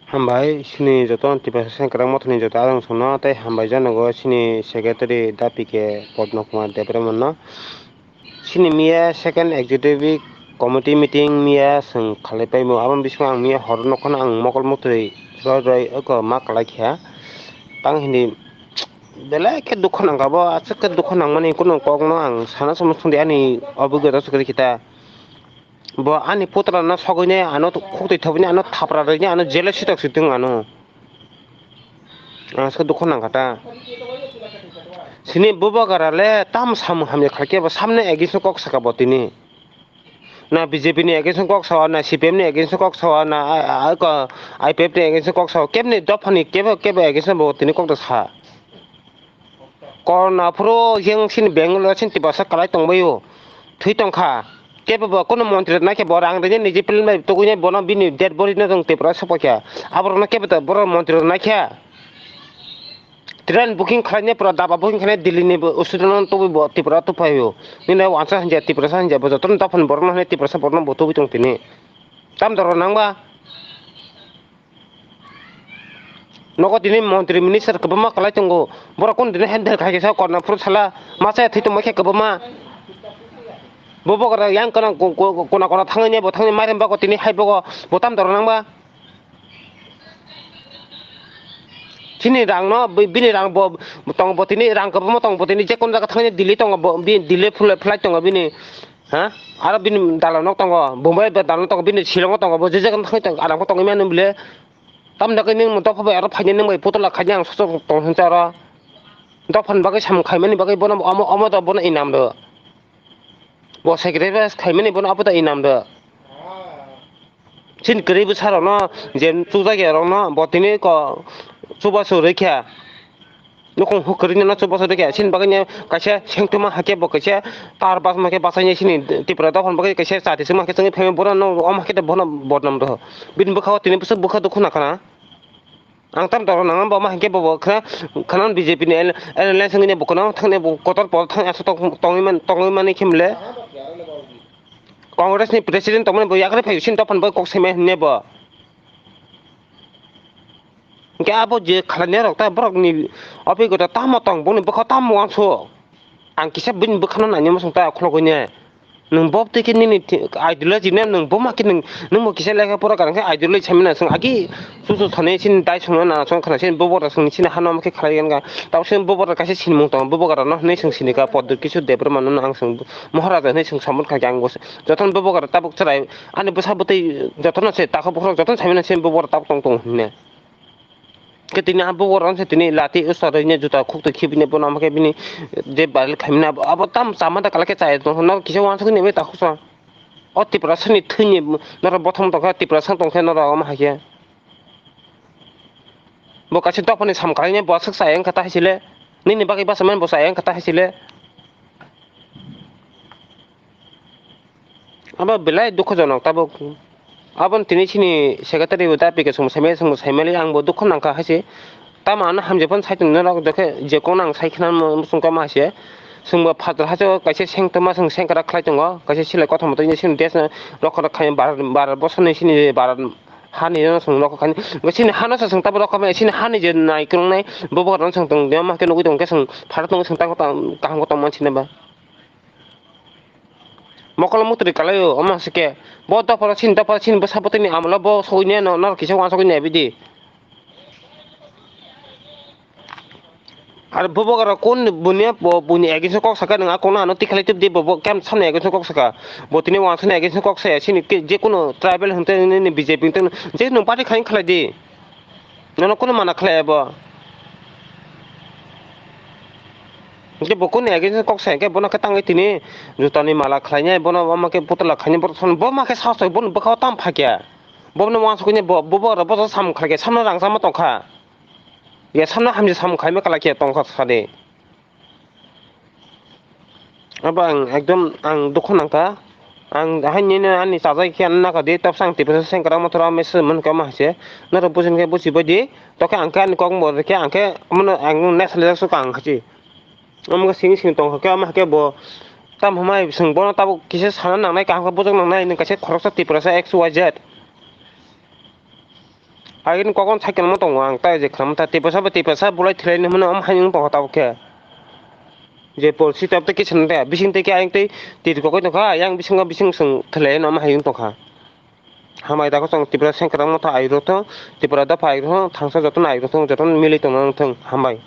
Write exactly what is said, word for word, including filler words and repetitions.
Hambai chini joto Tiprasa Sengkrak Mothani joto adong sono tei hambai janogo chini secretary da P K Padma Kumar Debbarmano. Chini miya second executive committee meeting miya chwng khalai paimo, aboni bisingo ang miya horo nokhorno ang mokol muktwi roi roi oko ma kwlai kha. Tang hindi belai khe dukha nangkha bo, aswk khe dukha nangmani kunu kokno ang sana samung thangdi ani obigota swkali kita. Bo ani putra no sogwini ano khuk twi thobwini ano thapra rwini ano jele sitok situng ano. Ang se dukha nangkha ta. Sini bubagra le tam samung hamya khalai khe bo samne against o kok saka bo tini. Na B J P ni against o kok sawa, na C P M ni against o kok sawa, na I P F ni against o kok sawa, kebni dophani kebo kebo against o bo tini kok da sa. Korna phuru yang sini Bangalore sini Tiprasa kwlai tongbaio. Thwi tongkha. Kebo bo kono montri rok naikhe bo rang rini niji pilin bai tugui nai bono bini dead body no rong Tiprasa sopokya. Aborok no kebo to borok montri rok naikhe. Train booking khlainai pura daba booking khlainai Delhi ni bo student no tubui bo Tripura tubui phaio. Nini wansa hanja Tiprasa hanja bo jotono dophani borok no hwnwi Tiprasa borok no bo tubui tong tini. Tam doro nangba. Nogo tini montri minister kwbangma kwlai tongo. Borok kunu tini handle khai kisa korna phuru sala masa thwi tongma khe kwbangma. Bo bogra yang kana ko-, ko-, kona kona thangni bo thangni mairum bago tini hai bogo bo tam doro nangba. Chini rang no bi-, bini rang bo tong bo tini rang kwbangma tong bo tini je kono jaga thangni Delhi tongo bo bi-, Delhi flight tongo bini. Ha? Aro bini dalal nok tongo, Bombay ba dalal nok tongo, bini Shillong tongo, bo je jaga thangwi tongo, arang tongo mano bile. Tamni bagwi nwng dopha bai aro phainai nwng bai putla khainai ang sosok tong hinsa aro. Dophani bagwi samung khaimani bagwi bono omo, omo da bono inam do. Bo sacrifice khaimani bono abo da inam do. Chini kwrwi bwsarokno je chukjakya rokno bo tini ko chubachu rwkha. Nukung huk kwrwino no chubachu rwkha. Chini bagwino kaisa sengtoma hakhe bo kaisa tar bachma khe bachainai chini Tripura dophani bagwi kaisa chati chwngma khe chwngwi phaimani borokno omo hakhe bono bodnam rw. Bini bwkhao tini bwswk bwkha dukhu nangkhana. Ang tam doro nang bo ma hinkhe bo bo khna khna B J P ni alliance wngwi bo kono thangni bo kotor pol thang aswk tongwi man tongwi mani khimle. Congress ni president tongmani bo yakarwi phai sin dophani bo kok saimai hinne bo. Hinkhe abo je khlainai rok ta borok ni obigota tamo tong boni bwkha tamo uansuk. Ang kisa bini bwkhano nainwi muchung ta khulogwi ne. Nwng bo twi khe nini thi-, ideology ne nwng bo ma khe nwng, nwng bo kisa lekha pora kwrang khe ideology saimano chwng agi chuchu thani chini dai songno nana chwng khna chini bobo rok chwng chini hano ma khe khlai gana. Tabuk chini bobo rok kaisa sinimung tongo, bobo rok no hinwi chwng sini kha Pradyot Kishore Debbarma no ang chwng Maharaja hinwi chwng samung kha khe ang bo se. Jotono bobo rok tabuk chwrai ani bwsa bwtwi jotono se takhuk bukhuk rok jotono saimano chini bobo rok tabuk tong tongo hinwi. Khe tini ah bugo rok se tini lati usarwi ne juta khuk twi khibini bono omo khe bini je barrel khaimani abo, abo tam chama da kala khe chaya tong no kisa uansuk ni bai takhuk sa. O Tiprasa ni thwini norok bothom tong kha, Tiprasa tong khe norok omo hai khe. Bo kaisa dophani sam kalaina bo aswk chaya wng kha ta hai se le. Nini bagwi bachama bo chaya wng kha ta hai se le. Abo belai dukhojonok tabuk. Aboni tini chini secretary bo da application saimali, chwngbo saimali, ang bo dukho nangkha hai se. Tamo ano hamjak phano sai tongno rok, dokhe je kokno ang sai khna muchung kha ma se. Chwngbo phatar hacho kaisa sengtoma chwng sengkrak khlai tongo, kaisa silai kothoma twi chini dress no rok rok khai bar, bar bosor ni chini bar hani no chwng rok khai. Chini hano se chwng tabuk rok khai, chini hani je nai kwrwng nai bo bo rok chwng tong de ma khe nugwi tong khe chwng phatar tongo chwng tang kaham tong man sini ba. Mokolo mutri kalai o, omo se khe. Bo dophoro sini, dophoro sini, bwsa bwtwini amolo bo sogwi nai no, norok kisa uansugwi nai bidi. Ar bobo gara kun bunia bo buni against kok saka nang akong ano tikhalai tip di bobo kem samni against kok saka. Bo tini uansugni against kok saya sini je kono tribal hwnte nini B J P hwnte je nung party khain khalai di. Nono kunu mana khlai abo. Hwnkhe bo kunu against kok sai khe bono khe tangwi tini jutani mala khlainai, bono omo khe putla khainai, borok thon bo ma khe sahos bai bono bwkhao tam phakya. Bono uansuknai bo, bo, bo, bo samung khlaikhe samno rangchakma tongkha. Ya samno hamya samung khlaima kwlai khe tongkha sadi. Abo ang ekdom ang dukhu nangkha. Ang haino ani chajak khe ano nakha di, tabukhe ang Tiprasa sengkrak mothor o message mankha ma hai se. Norok bujin khe bujibai di. Tokhe ang khe ani kok bo khe ang khe mano ang next level suka ang khachi. Omo khe sini sini tongkha khe omo khe bo tam hamai swng bono tabuk kisa sana nangnai kaham khe bujak nangnai nini kaisa khoroksa Tiprasa X Y Z. Agini kokon cycle mo tongo ang tai je khram ta Tiprasa bo Tiprasa bulai thilai ni hwnwi om hai wng tongkha tabuk khe. Je porsi tabuk tei kisa nang de bising tei khe ayang tei tir kokoi tongkha ayang bisingo bising swng thilai no om hai wng tongkha. Hambai da kosong Tiprasa sengkrak motha ayuk rok thung Tiprasa dopha ayuk rok thung thangsa jotono ayuk rok thung jotono milwi tongna wng thung hambai.